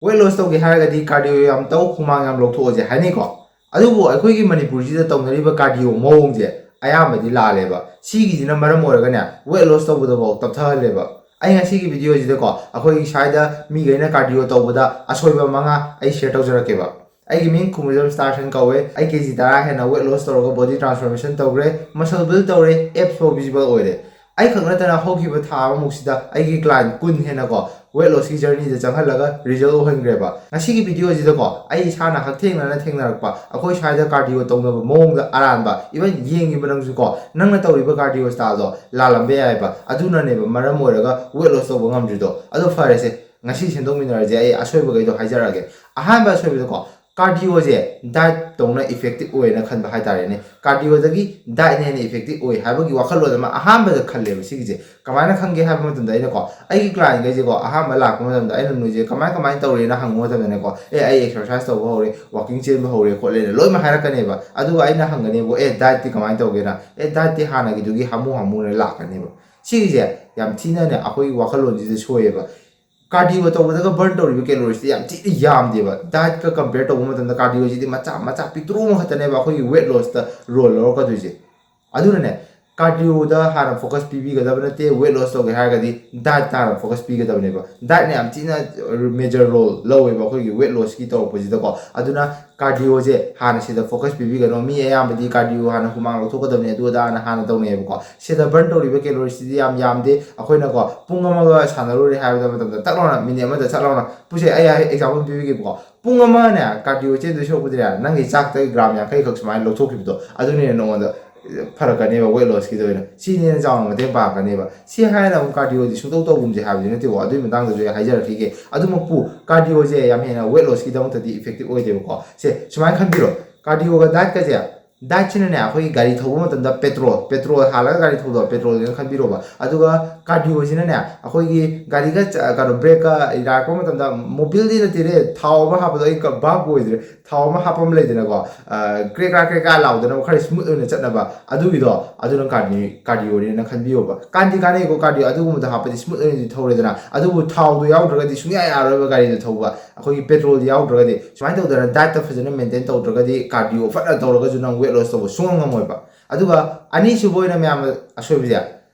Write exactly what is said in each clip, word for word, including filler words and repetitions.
Weight loss ꯇꯧꯒꯦ ꯍꯥꯏꯔꯒꯗꯤ cardio ꯌꯥꯝ ꯇꯧ, ꯍꯨꯃꯥꯡ ꯌꯥꯝ ꯂꯧꯊꯣꯛꯑꯣꯁꯦ ꯍꯥꯏꯅꯩꯀꯣ꯫ ꯑꯗꯨꯕꯨ ꯑꯩꯈꯣꯏꯒꯤ ꯃꯅꯤꯄꯨꯔꯁꯤꯗ ꯇꯧꯅꯔꯤꯕ cardio ꯃꯑꯣꯡꯁꯦ ꯑꯌꯥꯝꯕꯗꯤ ꯂꯥꯜꯂꯦꯕ꯫ ꯁꯤꯒꯤꯁꯤꯅ ꯃꯔꯝ ꯑꯣꯏꯔꯒꯅꯦ, weight loss ꯇꯧꯕꯗꯐꯥꯎ ꯇꯞꯊꯍꯜꯂꯦꯕ꯫ ꯑꯩ ꯉꯁꯤꯒꯤ videoꯁꯤꯗꯀꯣ, ꯑꯩꯈꯣꯏꯒꯤ ꯁ꯭ꯋꯥꯏꯗ ꯃꯤꯈꯩꯅ cardio ꯇꯧꯕꯗ ꯑꯁꯣꯏꯕ ꯃꯉꯥ ꯑꯩ share ꯇꯧꯖꯔꯛꯀꯦꯕ꯫ ꯑꯩꯒꯤ ꯃꯤꯡ ꯈꯨꯃꯨꯖꯝ ꯁ꯭ꯇꯥꯔꯁꯟ ꯀꯧꯋꯦ꯫ ꯑꯩ ꯀꯦ ꯖꯤ ꯇꯔꯥ ꯍꯦꯟꯅ weight loss ꯇꯧꯔꯒ body transformation ꯇꯧꯈ꯭ꯔꯦ, muscle build ꯇꯧꯔꯦ, abs ꯐꯥꯎ visible ꯑꯣꯏꯔꯦ꯫ ꯑꯩꯈꯛ ꯅꯠꯇꯅ ꯍꯧꯈꯤꯕ ꯊꯥ ꯑꯃꯃꯨꯛꯁꯤꯗ ꯑꯩꯒꯤ client ꯀꯨꯟ ꯍꯦꯟꯅꯀꯣ weight lossꯀꯤ journeyꯗ ꯆꯪꯍꯜꯂꯒ result ꯎꯍꯟꯈ꯭ꯔꯦꯕ꯫ ꯉꯁꯤꯒꯤ videoꯁꯤꯗꯀꯣ, ꯑꯩ ꯏꯁꯥꯅ ꯍꯛꯊꯦꯡꯅꯅ ꯊꯦꯡꯅꯔꯛꯄ, ꯑꯩꯈꯣꯏ ꯁ꯭ꯋꯥꯏꯗ cardio ꯇꯧꯅꯕ ꯃꯑꯣꯡꯗ ꯑꯔꯥꯟꯕ, even ꯌꯦꯡꯉꯤꯕ ꯅꯪꯁꯨꯀꯣ, ꯅꯪꯅ ꯇꯧꯔꯤꯕ cardio styleꯗꯣ ꯂꯥꯜꯂꯝꯕ ꯌꯥꯏꯕ꯫ ꯑꯗꯨꯅꯅꯦꯕ ꯃꯔꯝ ꯑꯣꯏꯔꯒ weight loss ꯇꯧꯕ ꯉꯝꯗ꯭ꯔꯤꯗꯣ꯫ ꯑꯗꯣ ꯐꯔꯦꯁꯦ, ꯉꯁꯤ ꯁꯦꯝꯗꯣꯛꯃꯤꯟꯅꯔꯁꯦ꯫ ꯑꯩ ꯑꯁꯣꯏꯕꯈꯩꯗꯣ ꯍꯥꯏꯖꯔꯛꯑꯒꯦ꯫ ꯑꯍꯥꯟꯕ ꯑꯁꯣꯏꯕꯗꯀꯣ, cardioꯁꯦ diet ꯇꯧꯅ effective ꯑꯣꯏꯅ ꯈꯟꯕ ꯍꯥꯏꯇꯥꯔꯦꯅꯦ꯫ Cardioꯗꯒꯤ dietꯅ ꯍꯦꯟꯅ effective ꯑꯣꯏ ꯍꯥꯏꯕꯒꯤ ꯋꯥꯈꯜꯂꯣꯟ ꯑꯃ ꯑꯍꯥꯟꯕꯗ ꯈꯜꯂꯦꯕ ꯁꯤꯒꯤꯁꯦ꯫ ꯀꯃꯥꯏꯅ ꯈꯪꯒꯦ ꯍꯥꯏꯕ ꯃꯇꯝꯗ, ꯑꯩꯅꯀꯣ, ꯑꯩꯒꯤ clientꯈꯩꯁꯦꯀꯣ, ꯑꯍꯥꯟꯕ ꯂꯥꯛꯄ ꯃꯇꯝꯗ ꯑꯩꯅ ꯅꯣꯏꯁꯦ ꯀꯃꯥꯏ ꯀꯃꯥꯏꯅ ꯇꯧꯔꯤꯅ ꯍꯪꯕ ꯃꯇꯝꯗꯅꯦꯀꯣ, "ꯑꯦ, ꯑꯩ exercise ꯇꯧꯕ ꯍꯧꯔꯦ, walking ꯆꯦꯟꯕ ꯍꯧꯔꯦ ꯈꯣꯠꯂꯦꯅ" ꯂꯣꯏꯅꯃꯛ ꯍꯥꯏꯔꯛꯀꯅꯦꯕ꯫ ꯑꯗꯨꯒ ꯑꯩꯅ ꯍꯪꯒꯅꯦꯕ, "ꯑꯦ, dietꯇꯤ ꯀꯃꯥꯏꯅ ꯇꯧꯒꯦꯅ?" "ꯑꯦ, dietꯇꯤ ꯍꯥꯟꯅꯒꯤꯗꯨꯒꯤ ꯍꯥꯃꯨ ꯍꯥꯃꯨꯅ" ꯂꯥꯛꯀꯅꯦꯕ꯫ ꯁꯤꯒꯤꯁꯦ ꯌꯥꯝ ꯊꯤꯅꯅꯦ ꯑꯩꯈꯣꯏꯒꯤ ꯋꯥꯈꯜꯂꯣꯟꯁꯤꯗ ꯁꯣꯏꯌꯦꯕ꯫ Cardio ꯇꯧꯕꯗꯒ burn ꯇꯧꯔꯤꯕ calories ꯇꯤ ꯌꯥꯝ ꯊꯤꯅ ꯌꯥꯝꯗꯦꯕ꯫ Dietꯀ compare ꯇꯧꯕ ꯃꯇꯝꯗ cardioꯁꯤꯗꯤ ꯃꯆꯥ ꯃꯆꯥ ꯄꯤꯛꯇ꯭ꯔꯨ ꯑꯃꯈꯛꯇꯅꯦꯕ ꯑꯩꯈꯣꯏꯒꯤ weight lossꯇ role ꯂꯧꯔꯛꯀꯗꯣꯏꯁꯦ꯫ ꯑꯗꯨꯅꯅꯦ, cardioꯗ ꯍꯥꯟꯅ focus ꯄꯤꯕꯤꯒꯗꯕ ꯅꯠꯇꯦ, weight loss ꯇꯧꯒꯦ ꯍꯥꯏꯔꯒꯗꯤ dietꯇ ꯍꯥꯟꯅ focus ꯄꯤꯒꯗꯕꯅꯦꯕ꯫ Dietꯅ ꯌꯥꯝ ꯊꯤꯅ major role ꯂꯧꯋꯦꯕ ꯑꯩꯈꯣꯏꯒꯤ weight lossꯀꯤ ꯇꯧꯔꯛꯄꯁꯤꯗꯀꯣ꯫ ꯑꯗꯨꯅ cardioꯁꯦ ꯍꯥꯟꯅ ꯁꯤꯗ focus ꯄꯤꯕꯤꯒꯅꯣ꯫ ꯃꯤ ꯑꯌꯥꯝꯕꯗꯤ cardio ꯍꯥꯟꯅ ꯍꯨꯃꯥꯡ ꯂꯧꯊꯣꯛꯀꯗꯕꯅꯤ, ꯑꯗꯨ ꯑꯗꯥꯅ ꯍꯥꯟꯅ ꯇꯧꯅꯩꯌꯦꯕꯀꯣ꯫ ꯁꯤꯗ burn ꯇꯧꯔꯤꯕ calories ꯁꯤꯗꯤ ꯌꯥꯝ ꯌꯥꯝꯗꯦ꯫ ꯑꯩꯈꯣꯏꯅꯀꯣ, ꯄꯨꯡ ꯑꯃꯒ ꯁꯥꯟꯅꯔꯨꯔꯦ ꯍꯥꯏꯕ ꯃꯇꯝꯗ ꯇꯛ ꯂꯥꯎꯅ minute ꯑꯃꯗ ꯆꯠ ꯂꯥꯎꯅ, ꯄꯨꯁꯦ, ꯑꯩ example ꯄꯤꯕꯤꯒꯦꯕꯀꯣ꯫ ꯄꯨꯡ ꯑꯃꯅꯦ cardio ꯆꯦꯟꯗꯣꯏ ꯁꯔꯨꯛꯄꯨꯗꯤꯅꯦ, ꯅꯪꯒꯤ ꯆꯥꯛꯇꯒꯤ gram ꯌꯥꯡꯈꯩ ꯈꯛ ꯁꯨꯃꯥꯏꯅ ꯂꯧꯊꯣꯛꯈꯤꯕꯗꯣ, ꯑꯗꯨꯅ ꯍꯦꯟꯅ ꯅꯉꯣꯟꯗ ꯐꯔꯛꯀꯅꯦꯕ weight lossꯀꯤꯗ ꯑꯣꯏꯅ꯫ ꯁꯤꯅ ꯍꯦꯟꯅ ꯆꯥꯎꯅ ꯃꯇꯦꯡ ꯄꯥꯡꯉꯛꯀꯅꯦꯕ꯫ ꯁꯤ ꯍꯥꯏꯅ ꯑꯃꯨꯛ cardioꯗꯤ ꯁꯨꯡꯇꯧ ꯇꯧꯒꯨꯝꯁꯦ ꯍꯥꯏꯕꯗꯤ ꯅꯠꯇꯦꯀꯣ, ꯑꯗꯨꯒꯤ ꯃꯇꯥꯡꯗꯁꯨ ꯑꯩ ꯍꯥꯏꯖꯔꯛꯈꯤꯒꯦ꯫ ꯑꯗꯨꯃꯛꯄꯨ cardioꯁꯦ ꯌꯥꯝ ꯍꯦꯟꯅ weight lossꯀꯤꯗꯃꯛꯇꯗꯤ effective ꯑꯣꯏꯗꯦꯕꯀꯣ꯫ ꯁꯦ, ꯁꯨꯃꯥꯏꯅ ꯈꯟꯕꯤꯔꯣ, cardioꯒ dietꯀꯁꯦ ꯗꯥꯏꯠꯁꯤꯅꯅꯦ, ꯑꯩꯈꯣꯏꯒꯤ ꯒꯥꯔꯤ ꯊꯧꯕ ꯃꯇꯝꯗ ꯄꯦꯇ꯭ꯔꯣꯜ ꯄꯦꯇ꯭ꯔꯣꯜ ꯍꯥꯜꯂꯒ ꯒꯥꯔꯤ ꯊꯧꯗꯣ ꯄꯦꯇ꯭ꯔꯣꯜꯒꯤꯅ ꯈꯟꯕꯤꯔꯣꯕ꯫ ꯑꯗꯨꯒ ꯀꯥꯔꯗꯤꯑꯣꯁꯤꯅꯅꯦ, ꯑꯩꯈꯣꯏꯒꯤ ꯒꯥꯔꯤꯒ ꯆ- ꯀꯩꯅꯣ ꯕ꯭ꯔꯦꯛꯀ ꯌꯥꯔꯛꯄ ꯃꯇꯝꯗ, ꯃꯣꯕꯤꯜꯗꯤ ꯅꯠꯇꯦꯅꯦ, ꯊꯥꯎ ꯑꯃ ꯍꯥꯞꯄꯗꯣ ꯑꯩ ꯀ- ꯚꯥꯞ ꯑꯣꯏꯗ꯭ꯔꯦ꯫ ꯊꯥꯎ ꯑꯃ ꯍꯥꯞꯄ ꯑꯃ ꯂꯩꯗꯅꯀꯣ, ꯑ, ꯀ꯭ꯔꯦꯛ ꯀ꯭ꯔꯥꯛ ꯀ꯭ꯔꯦꯛ ꯀ꯭ꯔꯥꯛ ꯂꯥꯎꯗꯅꯕ, ꯈꯔ ꯁ꯭ꯃꯨꯠ ꯑꯣꯏꯅ ꯆꯠꯅꯕ, ꯑꯗꯨꯒꯤꯗꯣ ꯑꯗꯨꯅ ꯀꯥꯔꯗꯤ ꯀꯥꯔꯗꯤꯑꯣꯅꯦꯅ ꯈꯟꯕꯤꯌꯣꯕ꯫ ꯀꯥꯟꯗꯤ ꯀꯥꯟꯅꯩꯀꯣ, ꯀꯥꯔꯗꯤꯑꯣ ꯑꯗꯨꯒꯨꯝꯕꯗ ꯍꯥꯞꯄꯗꯤ ꯁ꯭ꯃꯨꯠ ꯑꯣꯏꯅꯗꯤ ꯊꯧꯔꯦꯗꯅ, ꯑꯗꯨꯕꯨ ꯊꯥꯎꯗꯣ ꯌꯥꯎꯗ꯭ꯔꯒꯗꯤ ꯁꯨꯡꯌꯥ ꯌꯥꯔꯔꯣꯏꯕ ꯒꯥꯔꯤꯗꯣ ꯊꯧꯕ꯫ ꯑꯩꯈꯣꯏꯒꯤ ꯄꯦꯇ꯭ꯔꯣꯜꯗꯤ ꯌꯥꯎꯗ꯭ꯔꯒꯗꯤ, ꯁꯨꯃꯥꯏꯅ ꯇꯧꯗꯅ ꯗꯥꯏꯠꯇ ꯐꯖꯅ ꯃꯦꯟꯇꯦꯟ ꯇꯧꯗ꯭ꯔꯒꯗꯤ, ꯀꯥꯔꯗꯤꯑꯣ ꯐꯖꯅ ꯇꯧꯔꯒꯁꯨ ꯅꯪ ꯋꯦꯠ ꯂꯣꯁ ꯇꯧꯕ ꯁꯨꯡꯉꯝ ꯉꯝꯃꯣꯏꯕ꯫ ꯑꯗꯨꯒ ꯑꯅꯤꯁꯨꯕ ꯑꯣꯏꯅ ꯃꯌꯥꯝꯅ ꯑꯁꯣꯏꯕꯁꯦ,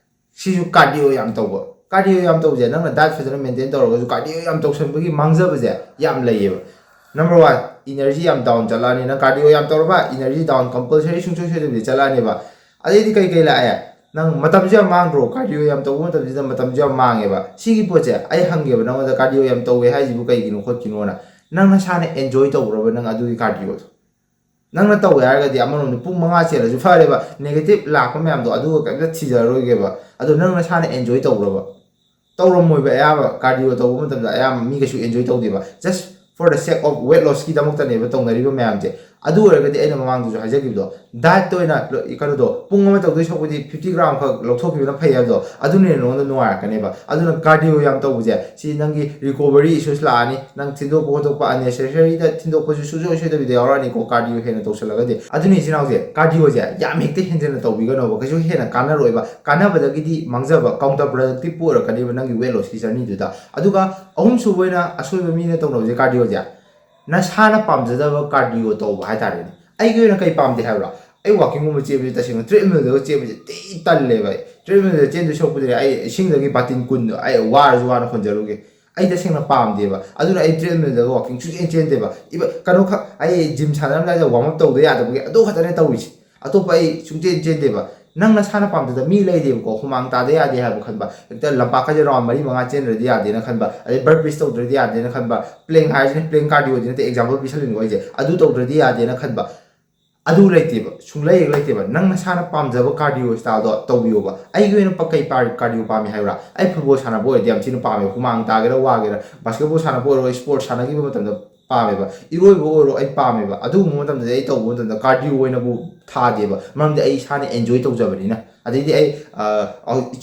ꯁꯤꯁꯨ ꯀꯥꯔꯗꯤꯑꯣ ꯌꯥꯝ ꯇꯧꯕ꯫ ꯀꯥꯔꯗꯤꯑꯣ ꯌꯥꯝ ꯇꯧꯕꯁꯦ, ꯅꯪꯅ ꯗꯥꯏꯠ ꯐꯖꯅ ꯃꯦꯟꯇꯦꯟ ꯇꯧꯔꯒꯁꯨ ꯀꯥꯔꯗꯤꯑꯣ ꯌꯥꯝ ꯇꯧꯁꯟꯕꯒꯤ ꯃꯥꯡꯖꯕꯁꯦ ꯌꯥꯝ ꯂꯩꯌꯦꯕ꯫ ꯅꯝꯕꯔ ꯋꯥꯟ, ꯏꯅꯔꯖꯤ ꯌꯥꯝ ꯗꯥꯎꯟ ꯆꯠꯂꯛꯑꯅꯤ꯫ ꯅꯪ ꯀꯥꯔꯗꯤꯑꯣ ꯌꯥꯝ ꯇꯧꯔꯕ, ꯏꯅꯔꯖꯤ ꯗꯥꯎꯟ ꯀꯝꯄꯜꯁꯔꯤ ꯁꯨꯡꯁꯣꯏ ꯁꯣꯏꯗꯕꯤꯗ ꯆꯠꯂꯛꯑꯅꯦꯕ꯫ ꯑꯗꯩꯗꯤ ꯀꯩ ꯀꯩ ꯂꯥꯛꯑꯦ? ꯅꯪ ꯃꯇꯝꯁꯨ ꯌꯥꯝ ꯃꯥꯡꯗ꯭ꯔꯣ? ꯀꯥꯔꯗꯤꯑꯣ ꯌꯥꯝ ꯇꯧꯕ ꯃꯇꯝꯁꯤꯗ ꯃꯇꯝꯁꯨ ꯌꯥꯝ ꯃꯥꯡꯉꯦꯕ꯫ ꯁꯤꯒꯤ ꯄꯣꯠꯁꯦ ꯑꯩ ꯍꯪꯒꯦꯕ ꯅꯪꯉꯣꯟꯗ, ꯀꯥꯔꯗꯤꯑꯣ ꯌꯥꯝ ꯇꯧꯋꯦ ꯍꯥꯏꯁꯤꯕꯨ ꯀꯩꯒꯤꯅꯣ ꯈꯣꯠꯀꯤꯅꯣꯅ꯫ ꯅꯪ ꯅꯁꯥꯅ ꯑꯦꯟꯖꯣꯏ ꯇꯧꯕ꯭ꯔꯕ ꯅꯪ ꯑꯗꯨꯒꯤ ꯀꯥꯔꯗꯤꯑꯣꯗꯣ? ꯅꯪꯅ ꯇꯧꯋꯦ ꯍꯥꯏꯔꯒꯗꯤ ꯑꯃꯔꯣꯝꯗ ꯄꯨꯡ ꯃꯉꯥ ꯆꯦꯜꯂꯁꯨ ꯐꯔꯦꯕ, ꯅꯦꯒꯦꯇꯤꯞ ꯂꯥꯛꯄ ꯃꯌꯥꯝꯗꯣ ꯑꯗꯨꯒ ꯀꯩꯝꯇ ꯊꯤꯖꯔꯔꯣꯏꯒꯦꯕ꯫ ꯑꯗꯣ ꯅꯪ ꯅꯁꯥꯅ ꯑꯦꯟꯖꯣꯏ ꯇꯧꯕ꯭ꯔꯕ? ꯇꯧꯔꯝꯃꯣꯏꯕ꯫ ꯑꯌꯥꯝꯕ ꯀꯥꯔꯗꯤꯑꯣ ꯇꯧꯕ ꯃꯇꯝꯗ ꯑꯌꯥꯝꯕ ꯃꯤ ꯀꯩꯁꯨ ꯑꯦꯟꯖꯣꯏ ꯇꯧꯗꯦꯕ꯫ Just for the sake of weight lossꯀꯤꯗꯃꯛꯇꯅꯦꯕ ꯇꯧꯅꯔꯤꯕ ꯃꯌꯥꯝꯁꯦ꯫ ꯑꯗꯨ ꯑꯣꯏꯔꯒꯗꯤ ꯑꯩꯅ ꯃꯃꯥꯡꯗꯁꯨ ꯍꯥꯏꯖꯈꯤꯕꯗꯣ, ꯗꯥꯏꯠꯇ ꯑꯣꯏꯅ ꯂꯣ- ꯀꯩꯅꯣꯗꯣ, ꯄꯨꯡ ꯑꯃ ꯇꯧꯗꯣꯏ ꯁꯔꯨꯛꯄꯨꯗꯤ ꯐꯤꯐꯇꯤ ꯒ꯭ꯔꯥꯝ ꯈꯛ ꯂꯧꯊꯣꯛꯈꯤꯕꯅ ꯐꯩ ꯍꯥꯏꯕꯗꯣ, ꯑꯗꯨꯅ ꯍꯦꯟꯅ ꯅꯉꯣꯟꯗ ꯅꯨꯡꯉꯥꯏꯔꯛꯀꯅꯦꯕ꯫ ꯑꯗꯨꯅ ꯀꯥꯔꯗꯤꯑꯣ ꯌꯥꯝ ꯇꯧꯕꯁꯦ, ꯁꯤ ꯅꯪꯒꯤ ꯔꯤꯀꯣꯕꯔꯤ ꯏꯁꯨꯁ ꯂꯥꯛꯑꯅꯤ, ꯅꯪ ꯊꯤꯟꯗꯣꯛꯄ ꯈꯣꯠꯇꯣꯛꯄ unnecessaryꯗ ꯊꯤꯟꯗꯣꯛꯄꯁꯨ ꯁꯨꯡꯁꯣꯏ ꯁꯣꯏꯗꯕꯤꯗ ꯌꯥꯎꯔꯛꯑꯅꯤꯀꯣ, ꯀꯥꯔꯗꯤꯑꯣ ꯍꯦꯟꯅ ꯇꯧꯁꯜꯂꯒꯗꯤ꯫ ꯑꯗꯨꯅꯤ ꯏꯆꯤꯟ ꯏꯅꯥꯎꯁꯦ, ꯀꯥꯔꯗꯤꯑꯣꯁꯦ ꯌꯥꯝ ꯍꯦꯛꯇ ꯍꯦꯟꯖꯟꯅ ꯇꯧꯕꯤꯒꯅꯣꯕ, ꯀꯩꯁꯨ ꯍꯦꯟꯅ ꯀꯥꯟꯅꯔꯣꯏꯕ, ꯀꯥꯟꯅꯕꯗꯒꯤꯗꯤ ꯃꯥꯡꯖꯕ, counterproductive ꯑꯣꯏꯔꯛꯀꯅꯦꯕ ꯅꯪꯒꯤ weight lossꯀꯤ journeyꯗꯨꯗ꯫ ꯑꯗꯨꯒ ꯑꯍꯨꯝꯁꯨꯕ ꯑꯣꯏꯅ ꯑꯁꯣꯏꯕ ꯃꯤꯅ ꯇꯧꯅꯕꯁꯦ ꯀꯥꯔꯗꯤꯑꯣꯁꯦ, ꯅꯁꯥꯅ ꯄꯥꯝꯖꯗꯕ ꯀꯥꯔꯗꯤꯑꯣ ꯇꯧꯕ ꯍꯥꯏꯇꯥꯔꯦꯅꯦ꯫ ꯑꯩꯒꯤ ꯑꯣꯏꯅ ꯀꯩ ꯄꯥꯝꯗꯦ ꯍꯥꯏꯕ꯭ꯔꯣ? ꯑꯩ ꯋꯥꯀꯤꯡꯒꯨꯝꯕ ꯆꯦꯟꯕꯁꯦ, ꯇꯁꯦꯡꯅ ꯇ꯭ꯔꯦꯗꯃꯤꯜꯗꯒ ꯆꯦꯟꯕꯁꯦ ꯊꯤ ꯇꯜꯂꯦꯕ꯫ ꯑꯩ ꯇ꯭ꯔꯦꯗꯃꯤꯜꯗ ꯆꯦꯟꯗꯣꯏ ꯁꯔꯨꯛꯄꯨꯗꯤ ꯑꯩ ꯏꯁꯤꯡꯗꯒꯤ ꯕꯥꯇꯤꯟ ꯀꯨꯟꯗꯣ ꯑꯩ ꯋꯥꯔꯁꯨ ꯋꯥꯅ ꯍꯣꯟꯖꯔꯨꯒꯦ꯫ ꯑꯩ ꯇꯁꯦꯡꯅ ꯄꯥꯝꯗꯦꯕ꯫ ꯑꯗꯨꯅ ꯑꯩ ꯇ꯭ꯔꯦꯗꯃꯤꯜꯗꯒ ꯋꯥꯀꯤꯡ ꯁꯨꯡꯆꯦꯟ ꯆꯦꯟꯗꯦꯕ꯫ ꯏꯕ- ꯀꯩꯅꯣꯈꯛ, ꯑꯩ ꯖꯤꯝ ꯁꯥꯟꯅꯔꯝꯗꯥꯏꯗ ꯋꯥꯔꯝ ꯑꯞ ꯇꯧꯗ ꯌꯥꯗꯕꯒꯤ ꯑꯗꯨ ꯈꯛꯇꯅꯦ ꯇꯧꯔꯤꯁꯦ꯫ ꯑꯇꯣꯞꯄ ꯑꯩ ꯁꯨꯡꯆꯦꯟ ꯆꯦꯟꯗꯦꯕ꯫ ꯅꯪ ꯅꯁꯥꯅ ꯄꯥꯝꯖꯗꯕ ꯃꯤ ꯂꯩꯔꯦꯕꯀꯣ, ꯍꯨꯃꯥꯡ ꯇꯥꯗ ꯌꯥꯗꯦ ꯍꯥꯏꯕ ꯈꯟꯕ, ꯍꯦꯛꯇ ꯂꯝꯄꯥꯛꯀꯁꯦ ꯔꯥꯎꯟ ꯃꯔꯤ ꯃꯉꯥ ꯆꯦꯟꯗ꯭ꯔꯗꯤ ꯌꯥꯗꯦꯅ ꯈꯟꯕ, ꯑꯗꯩ ꯕꯔꯄꯤꯁ ꯇꯧꯗ꯭ꯔꯗꯤ ꯌꯥꯗꯦꯅ ꯈꯟꯕ, ꯄ꯭ꯂꯦꯡ ꯍꯥꯏꯁꯤꯅ ꯄ꯭ꯂꯦꯡ ꯀꯥꯔꯗꯤꯑꯣꯗꯤ ꯅꯠꯇꯦ, ꯑꯦꯛꯖꯥꯝꯄꯜ ꯄꯤꯁꯜꯂꯤꯅꯤꯀꯣ ꯑꯩꯁꯦ, ꯑꯗꯨ ꯇꯧꯗ꯭ꯔꯗꯤ ꯌꯥꯗꯦꯅ ꯈꯟꯕ, ꯑꯗꯨ ꯂꯩꯇꯦꯕ, ꯁꯨꯡꯂꯩ ꯍꯦꯛ ꯂꯩꯇꯦꯕ꯫ ꯅꯪ ꯅꯁꯥꯅ ꯄꯥꯝꯖꯕ ꯀꯥꯔꯗꯤꯑꯣ ꯁ꯭ꯇꯥꯏꯜꯗꯣ ꯇꯧꯕꯤꯌꯣꯕ꯫ ꯑꯩꯒꯤ ꯑꯣꯏꯅ ꯄ- ꯀꯩ ꯀꯥꯔꯗꯤꯑꯣ ꯄꯥꯝꯃꯤ ꯍꯥꯏꯕ꯭ꯔꯥ? ꯑꯩ ꯐꯨꯠꯕꯣꯜ ꯁꯥꯟꯅꯕ ꯑꯣꯏꯔꯗꯤ ꯌꯥꯝ ꯊꯤꯅ ꯄꯥꯝꯃꯦ, ꯍꯨꯃꯥꯡ ꯇꯥꯒꯦꯔꯥ ꯋꯥꯒꯦꯔꯥ, ꯕꯥꯁꯀꯦꯠꯕꯣꯜ ꯁꯥꯟꯅꯕ ꯑꯣꯏꯔꯣ, ꯁ꯭ꯄꯣꯔꯠꯁ ꯁꯥꯟꯅꯈꯤꯕ ꯃꯇꯝꯗ ꯄꯥꯝꯃꯦꯕ, ꯏꯔꯣꯏꯕ ꯑꯣꯏꯔꯣ ꯑꯩ ꯄꯥꯝꯃꯦꯕ꯫ ꯑꯗꯨꯒꯨꯝꯕ ꯃꯇꯝꯗꯗꯤ ꯑꯩ ꯇꯧꯕ ꯃꯇꯝꯗ ꯀꯥꯔꯗꯤꯑꯣ ꯑꯣꯏꯅꯕꯨ ꯊꯥꯗꯦꯕ, ꯃꯔꯝꯗꯤ ꯑꯩ ꯏꯁꯥꯅ ꯑꯦꯟꯖꯣꯏ ꯇꯧꯖꯕꯅꯤꯅ꯫ ꯑꯗꯩꯗꯤ ꯑꯩ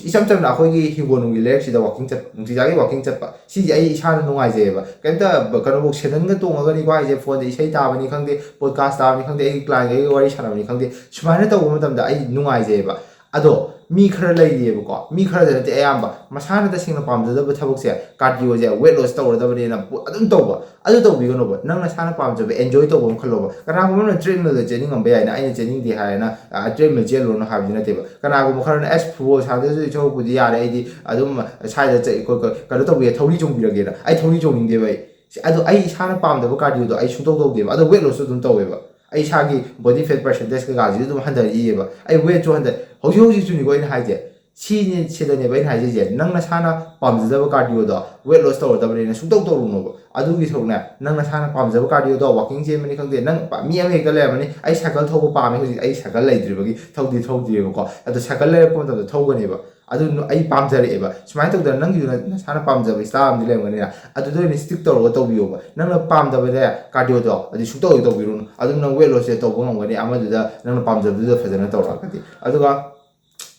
ꯏꯆꯝ ꯆꯝꯅ ꯑꯩꯈꯣꯏꯒꯤ ꯍꯤꯡꯒꯣꯜꯅꯨꯡꯒꯤ ꯂꯩꯔꯛꯁꯤꯗ ꯋꯥꯀꯤꯡ ꯆꯠꯄ, ꯅꯨꯡꯇꯤꯖꯥꯒꯤ ꯋꯥꯀꯤꯡ ꯆꯠꯄ, ꯁꯤꯁꯦ ꯑꯩ ꯏꯁꯥꯅ ꯅꯨꯡꯉꯥꯏꯖꯩꯑꯕ꯫ ꯀꯩꯝꯇ ꯀꯩꯅꯣꯐꯧ ꯁꯦꯟꯗꯟꯒ ꯇꯣꯡꯉꯒꯅꯤꯀꯣ ꯍꯥꯏꯁꯦ, ꯐꯣꯟꯗ ꯏꯁꯩ ꯇꯥꯕꯅꯤ ꯈꯪꯗꯦ, ꯄꯣꯗꯀꯥꯁ ꯇꯥꯕꯅꯤ ꯈꯪꯗꯦ, ꯑꯩꯒꯤ ꯀ꯭ꯂꯥꯏꯟꯈꯩꯒ ꯋꯥꯔꯤ ꯁꯥꯟꯅꯕꯅꯤ ꯈꯪꯗꯦ, ꯁꯨꯃꯥꯏꯅ ꯇꯧꯕ ꯃꯇꯝꯗ ꯑꯩ ꯅꯨꯡꯉꯥꯏꯖꯩꯑꯕ꯫ ꯑꯗꯣ ꯃꯤ ꯈꯔ ꯂꯩꯔꯤꯑꯕꯀꯣ, ꯃꯤ ꯈꯔꯗ ꯅꯠꯇꯦ, ꯑꯌꯥꯝꯕ ꯃꯁꯥꯅ ꯇꯁꯦꯡꯅ ꯄꯥꯝꯖꯗꯕ ꯊꯕꯛꯁꯦ, ꯀꯥꯔꯗꯤꯑꯣꯁꯦ, ꯋꯦꯠ ꯂꯣꯁ ꯇꯧꯔꯗꯕꯅꯦꯅ ꯑꯗꯨꯝ ꯇꯧꯕ꯫ ꯑꯗꯨ ꯇꯧꯕꯤꯒꯅꯣꯕ꯫ ꯅꯪ ꯅꯁꯥꯅ ꯄꯥꯝꯖꯕ, ꯑꯦꯟꯖꯣꯏ ꯇꯧꯕ ꯑꯃ ꯈꯜꯂꯣꯕ꯫ ꯀꯅꯥꯒꯨꯝꯕ ꯑꯃꯅ ꯇ꯭ꯔꯦꯗꯃꯤꯜꯗ ꯆꯦꯟꯅꯤꯡꯉꯝꯕ ꯌꯥꯏꯅ, ꯑꯩꯅ ꯆꯦꯟꯅꯤꯡꯗꯦ ꯍꯥꯏꯔꯦꯅ ꯇ꯭ꯔꯦꯗꯃꯤꯜ ꯆꯦꯜꯂꯨꯔꯅꯨ ꯍꯥꯏꯕꯗꯤ ꯅꯠꯇꯦꯕ꯫ ꯀꯅꯥꯒꯨꯝꯕ ꯈꯔꯅ ꯑꯁ ꯐꯨꯠꯕꯣꯜ ꯁꯥꯟꯅꯗꯣꯏ ꯁꯔꯨꯛꯄꯨꯗꯤ ꯌꯥꯔꯦ, ꯑꯩꯗꯤ ꯑꯗꯨꯝ ꯁ꯭ꯋꯥꯏꯗ ꯆꯠ-, ꯀ-, ꯀ-, ꯀꯩꯅꯣ ꯇꯧꯕꯤꯒꯦ, ꯊꯧꯔꯤ ꯆꯣꯡꯕꯤꯔꯒꯦꯅ꯫ ꯑꯩ ꯊꯧꯔꯤ ꯆꯣꯡꯅꯤꯡꯗꯦꯕ ꯑꯩ꯫ ꯑꯗꯣ ꯑꯩ ꯏꯁꯥꯅ ꯄꯥꯝꯗꯕ ꯀꯥꯔꯗꯤꯑꯣꯗꯣ ꯑꯩ ꯁꯨꯡꯇꯧ ꯇꯧꯗꯦꯕ꯫ ꯑꯗꯣ ꯋꯦꯠ ꯂꯣꯁꯁꯨ ꯑꯗꯨꯝ ꯇꯧꯋꯦꯕ꯫ ꯑꯩ ꯏꯁꯥꯒꯤ ꯕꯣꯗꯤ ꯐꯦꯠ ꯄꯥꯔꯁꯦꯟꯇꯦꯖ ꯀꯩꯀꯥꯁꯤꯁꯨ ꯑꯗꯨꯝ ꯍꯟꯊꯔꯛꯏꯑꯕ꯫ ꯑꯩ ꯋꯦꯠꯁꯨ ꯍꯟꯊ-, ꯍꯧꯖꯤꯛ ꯍꯧꯖꯤꯛꯁꯨꯅꯤꯀꯣ ꯑꯩꯅ ꯍꯥꯏꯁꯦ꯫ ꯁꯤꯅꯤ, ꯁꯤꯗꯅꯦꯕ ꯑꯩꯅ ꯍꯥꯏꯖꯩꯁꯦ, ꯅꯪ ꯅꯁꯥꯅ ꯄꯥꯝꯖꯗꯕ ꯀꯥꯔꯗꯤꯑꯣꯗꯣ, ꯋꯦꯠ ꯂꯣꯁ ꯇꯧꯔꯗꯕꯅꯤꯅ ꯁꯨꯡꯇꯧ ꯇꯧꯔꯨꯅꯣꯕ꯫ ꯑꯗꯨꯒꯤ ꯁꯔꯨꯛꯅꯦ, ꯅꯪ ꯅꯁꯥꯅ ꯄꯥꯝꯖꯕ ꯀꯥꯔꯗꯤꯑꯣꯗꯣ, ꯋꯥꯀꯤꯡ ꯆꯦꯟꯕꯅꯤ ꯈꯪꯗꯦ, ꯅꯪ ꯄꯥ-, ꯃꯤ ꯑꯃ ꯍꯦꯛꯇ ꯂꯩꯔꯝꯃꯅꯤ, "ꯑꯩ ꯁꯥꯏꯀꯜ ꯊꯧꯕ ꯄꯥꯝꯃꯦ", ꯍꯧꯖꯤꯛ ꯑꯩ ꯁꯥꯏꯀꯜ ꯂꯩꯇ꯭ꯔꯤꯕꯒꯤ ꯊꯧꯗꯤ ꯊꯧꯗ꯭ꯔꯤꯕꯀꯣ꯫ ꯑꯗꯣ ꯁꯥꯏꯀꯜ ꯂꯩꯔꯛꯄ ꯃꯇꯝꯗ ꯊꯧꯒꯅꯦꯕ꯫ ꯑꯗꯨ ꯅ-, ꯑꯩ ꯄꯥꯝꯖꯔꯛꯑꯦꯕ꯫ ꯁꯨꯃꯥꯏꯅ ꯇꯧꯗꯅ ꯅꯪꯒꯤꯁꯨ ꯅ-, ꯅꯁꯥꯅ ꯄꯥꯝꯖꯕ ꯏꯁꯇꯥꯏꯜ ꯑꯃꯗꯤ ꯂꯩꯔꯝꯒꯅꯤꯅ, ꯑꯗꯨꯗ ꯑꯣꯏꯅ ꯁ꯭ꯇꯤꯛ ꯇꯧꯔꯒ ꯇꯧꯕꯤꯌꯣꯕ꯫ ꯅꯪꯅ ꯄꯥꯝꯗꯕꯅꯦ ꯀꯥꯔꯗꯤꯑꯣꯗꯣ, ꯑꯗꯨ ꯁꯨꯡꯇꯧ ꯍꯦꯛ ꯇꯧꯕꯤꯔꯨꯅꯨ꯫ ꯑꯗꯨꯝ ꯅꯪ ꯋꯦꯠ ꯂꯣꯁꯁꯦ ꯇꯧꯕ ꯉꯝꯒꯅꯤ, ꯑꯃꯗꯨꯗ ꯅꯪꯅ ꯄꯥꯝꯖꯕꯗꯨꯗ ꯐꯖꯅ ꯇꯧꯔꯛꯑꯒꯗꯤ꯫ ꯑꯗꯨꯒ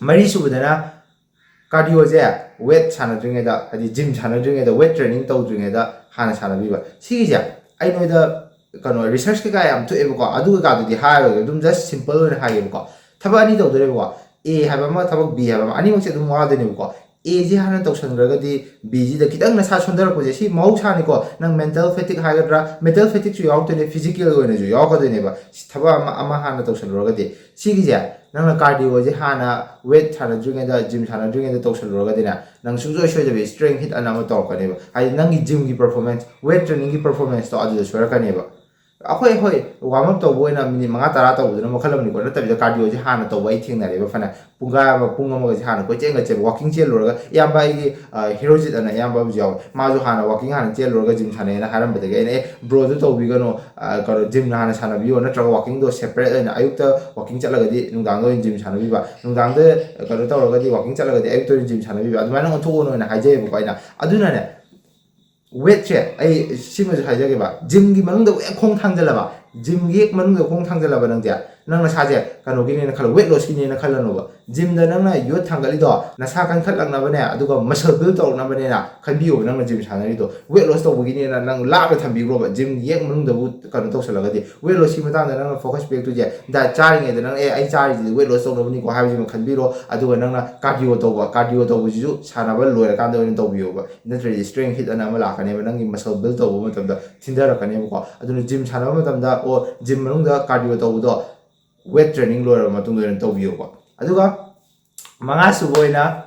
ꯃꯔꯤꯁꯨꯕꯗꯅ ꯀꯥꯔꯗꯤꯑꯣꯁꯦ ꯋꯦꯠ ꯁꯥꯟꯅꯗ꯭ꯔꯤꯉꯩꯗ, ꯍꯥꯏꯗꯤ ꯖꯤꯝ ꯁꯥꯟꯅꯗ꯭ꯔꯤꯉꯩꯗ, ꯋꯦꯠ ꯇ꯭ꯔꯦꯅꯤꯡ ꯇꯧꯗ꯭ꯔꯤꯉꯩꯗ ꯍꯥꯟꯅ ꯁꯥꯟꯅꯕꯤꯕ꯫ ꯁꯤꯒꯤꯁꯦ ꯑꯩ ꯅꯣꯏꯗ ꯀꯩꯅꯣ ꯔꯤꯁꯔꯁ ꯀꯩꯀꯥ ꯌꯥꯝ ꯊꯣꯛꯑꯦꯕꯀꯣ, ꯑꯗꯨ ꯀꯩꯀꯥꯗꯨꯗꯤ ꯍꯥꯏꯔꯣꯏꯒꯦ, ꯑꯗꯨꯝ ꯖꯁ ꯁꯤꯝꯄꯜ ꯑꯣꯏꯅ ꯍꯥꯏꯒꯦꯕꯀꯣ꯫ ꯊꯕꯛ ꯑꯅꯤ ꯇꯧꯗꯣꯏꯅꯦꯕꯀꯣ, ꯑꯦ ꯍꯥꯏꯕ ꯑꯃ, ꯊꯕꯛ ꯕꯤ ꯍꯥꯏꯕ ꯑꯃ, ꯑꯅꯤꯃꯛꯁꯦ ꯑꯗꯨꯝ ꯋꯥꯗꯣꯏꯅꯦꯕꯀꯣ꯫ ꯑꯦꯁꯤ ꯍꯥꯟꯅ ꯇꯧꯁꯟꯈ꯭ꯔꯒꯗꯤ ꯕꯤꯁꯤꯗ ꯈꯤꯇꯪ ꯅꯁꯥ ꯁꯣꯟꯊꯔꯛꯄꯁꯦ, ꯁꯤ ꯃꯍꯧꯁꯥꯅꯤꯀꯣ꯫ ꯅꯪ ꯃꯦꯟꯇꯦꯜ ꯐꯦꯇꯤꯛ ꯍꯥꯏꯒꯗ꯭ꯔꯥ, ꯃꯦꯟꯇꯦꯜ ꯐꯦꯇꯤꯛꯁꯨ ꯌꯥꯎꯔꯛꯇꯣꯏꯅꯦ, ꯐꯤꯖꯤꯀꯦꯜ ꯑꯣꯏꯅꯁꯨ ꯌꯥꯎꯔꯛꯀꯗꯣꯏꯅꯦꯕ꯫ ꯁꯤ ꯊꯕꯛ ꯑꯃ, ꯑꯃ ꯍꯥꯟꯅ ꯇꯧꯁꯜꯂꯨꯔꯒꯗꯤ, ꯁꯤꯒꯤꯁꯦ ꯅꯪꯅ ꯀꯥꯔꯗꯤꯑꯣꯁꯦ ꯍꯥꯟꯅ ꯋꯦꯠ ꯁꯥꯟꯅꯗ꯭ꯔꯤꯉꯩꯗ, ꯖꯤꯝ ꯁꯥꯟꯅꯗ꯭ꯔꯤꯉꯩꯗ ꯇꯧꯁꯜꯂꯨꯔꯒꯗꯤꯅꯦ, ꯅꯪ ꯁꯨꯡꯁꯣꯏ ꯁꯣꯏꯗꯕꯤ ꯏꯁꯇ꯭ꯔꯦꯡ ꯍꯤꯠ ꯑꯅ ꯑꯃ ꯇꯧꯔꯛꯀꯅꯦꯕ꯫ ꯍꯥꯏꯗꯤ ꯅꯪꯒꯤ ꯖꯤꯝꯒꯤ ꯄꯔꯐꯣꯔꯃꯦꯟꯁ, ꯋꯦꯠ ꯇ꯭ꯔꯦꯅꯤꯡꯒꯤ ꯄꯔꯐꯣꯔꯃꯦꯟꯁꯇꯣ ꯑꯗꯨꯗ ꯁꯣꯏꯔꯛꯀꯅꯦꯕ꯫ ꯑꯩꯈꯣꯏ, ꯍꯣꯏ, ꯋꯥꯔꯝ ꯑꯞ ꯇꯧꯕ ꯑꯣꯏꯅ ꯃꯤꯅꯤꯠ ꯃꯉꯥ ꯇꯔꯥ ꯇꯧꯕꯗꯨꯅ ꯃꯈꯜ ꯑꯃꯅꯤꯀꯣ, ꯅꯠꯇꯕꯤꯗ ꯀꯥꯔꯗꯤꯑꯣꯁꯦ ꯍꯥꯟꯅ ꯇꯧꯕ ꯑꯩ ꯊꯦꯡꯅꯔꯦꯕ꯫ ꯐꯅ ꯄꯨꯡꯈꯥꯏ ꯑꯃ, ꯄꯨꯡ ꯑꯃꯒꯁꯦ ꯍꯥꯟꯅ ꯀꯣꯏꯆꯦꯟꯒ ꯆꯦꯟꯕ, ꯋꯥꯀꯤꯡ ꯆꯦꯜꯂꯨꯔꯒ, ꯏꯌꯥꯝꯕ ꯑꯩꯒꯤ, ꯑ, ꯍꯤꯔꯣꯖꯤꯠ ꯑꯅ ꯏꯌꯥꯝꯕ ꯑꯃꯁꯨ ꯌꯥꯎꯋꯦ, ꯃꯥꯁꯨ ꯍꯥꯟꯅ ꯋꯥꯀꯤꯡ ꯍꯥꯟꯅ ꯆꯦꯜꯂꯨꯔꯒ ꯖꯤꯝ ꯁꯥꯟꯅꯩꯅ ꯍꯥꯏꯔꯝꯕꯗꯒꯤ ꯑꯩꯅ, "ꯑꯦ, ꯕ꯭ꯔꯣꯗꯨ ꯇꯧꯕꯤꯒꯅꯨ, ꯑ, ꯀꯩꯅꯣ, ꯖꯤꯝꯅ ꯍꯥꯟꯅ ꯁꯥꯟꯅꯕꯤꯌꯣ, ꯅꯠꯇ꯭ꯔꯒ ꯋꯥꯀꯤꯡꯗꯣ ꯁꯦꯄꯔꯦꯠ ꯑꯣꯏꯅ ꯑꯌꯨꯛꯇ ꯋꯥꯀꯤꯡ ꯆꯠꯂꯒꯗꯤ ꯅꯨꯡꯗꯥꯡꯗ ꯑꯣꯏꯅ ꯖꯤꯝ ꯁꯥꯟꯅꯕꯤꯕ, ꯅꯨꯡꯗꯥꯡꯗ ꯀꯩꯅꯣ ꯇꯧꯔꯒꯗꯤ ꯋꯥꯀꯤꯡ ꯆꯠꯂꯒꯗꯤ ꯑꯌꯨꯛꯇ ꯑꯣꯏꯅ ꯖꯤꯝ ꯁꯥꯟꯅꯕꯤꯕ, ꯑꯗꯨꯃꯥꯏꯅ ꯑꯣꯟꯊꯣꯛꯑꯣꯅ" ꯑꯣꯏꯅ ꯍꯥꯏꯖꯩꯌꯦꯕꯀꯣ ꯑꯩꯅ꯫ ꯑꯗꯨꯅꯅꯦ, ꯋꯦꯠꯁꯦ ꯑꯩ ꯁꯤꯃꯁꯨ ꯍꯥꯏꯖꯒꯦꯕ, ꯖꯤꯝꯒꯤ ꯃꯅꯨꯡꯗ ꯍꯦꯛ ꯈꯣꯡ ꯊꯥꯡꯖꯜꯂꯕ, ꯖꯤꯝꯒꯤ ꯍꯦꯛ ꯃꯅꯨꯡꯗ ꯈꯣꯡ ꯊꯥꯡꯖꯜꯂꯕ ꯅꯪꯁꯦ, ꯅꯪ ꯅꯁꯥꯁꯦ ꯀꯩꯅꯣꯒꯤꯅꯦꯅ ꯈꯜꯂꯣ, weight lossꯀꯤꯅꯦꯅ ꯈꯜꯂꯅꯣꯕ꯫ ꯖꯤꯝꯗ ꯅꯪꯅ ꯌꯣꯠ ꯊꯥꯡꯒꯠꯂꯤꯗꯣ ꯅꯁꯥ ꯀꯟꯈꯠꯂꯛꯅꯕꯅꯦ, ꯑꯗꯨꯒ muscle build ꯇꯧꯔꯛꯅꯕꯅꯦꯅ ꯈꯟꯕꯤꯌꯣꯕ꯫ ꯅꯪꯅ ꯖꯤꯝ ꯁꯥꯟꯅꯔꯤꯗꯣ weight loss ꯇꯧꯕꯒꯤꯅꯦꯅ ꯅꯪ ꯂꯥꯞꯅ ꯊꯝꯕꯤꯈ꯭ꯔꯣꯕ꯫ ꯖꯤꯝ ꯌꯦꯛ ꯃꯅꯨꯡꯗꯕꯨ ꯀꯩꯅꯣ ꯇꯧꯁꯜꯂꯒꯗꯤ weight lossꯀꯤ ꯃꯇꯥꯡꯗ ꯅꯪꯅ focus ꯄꯤꯔꯛꯇꯣꯏꯁꯦ diet ꯆꯥꯔꯤꯉꯩꯗ ꯅꯪ ꯑꯦ ꯑꯩ ꯆꯥꯔꯤꯁꯤꯗꯤ weight loss ꯇꯧꯅꯕꯅꯤꯀꯣ ꯍꯥꯏꯕꯁꯤꯃ ꯈꯟꯕꯤꯔꯣ꯫ ꯑꯗꯨꯒ ꯅꯪꯅ cardio ꯇꯧꯕ, cardio ꯇꯧꯕꯁꯤꯁꯨ ꯁꯥꯟꯅꯕ ꯂꯣꯏꯔꯀꯥꯟꯗ ꯑꯣꯏꯅ ꯇꯧꯕꯤꯌꯣꯕ, ꯅꯠꯇ꯭ꯔꯗꯤ strength hit ꯑꯅ ꯑꯃ ꯂꯥꯛꯀꯅꯦꯕ, ꯅꯪꯒꯤ muscle build ꯇꯧꯕ ꯃꯇꯝꯗ ꯊꯤꯟꯊꯔꯛꯀꯅꯦꯕꯀꯣ꯫ ꯑꯗꯨꯅ ꯖꯤꯝ ꯁꯥꯟꯅꯕ ꯃꯇꯝꯗ ꯑꯣ ꯖꯤꯝ ꯃꯅꯨꯡꯗ cardio ꯇꯧꯕꯗꯣ weight training ꯂꯣꯏꯔꯕ ꯃꯇꯨꯡꯗ ꯑꯣꯏꯅ ꯇꯧꯕꯤꯌꯣꯕ꯫ ꯑꯗꯨꯒ ꯃꯉꯥꯁꯨꯕ ꯑꯣꯏꯅ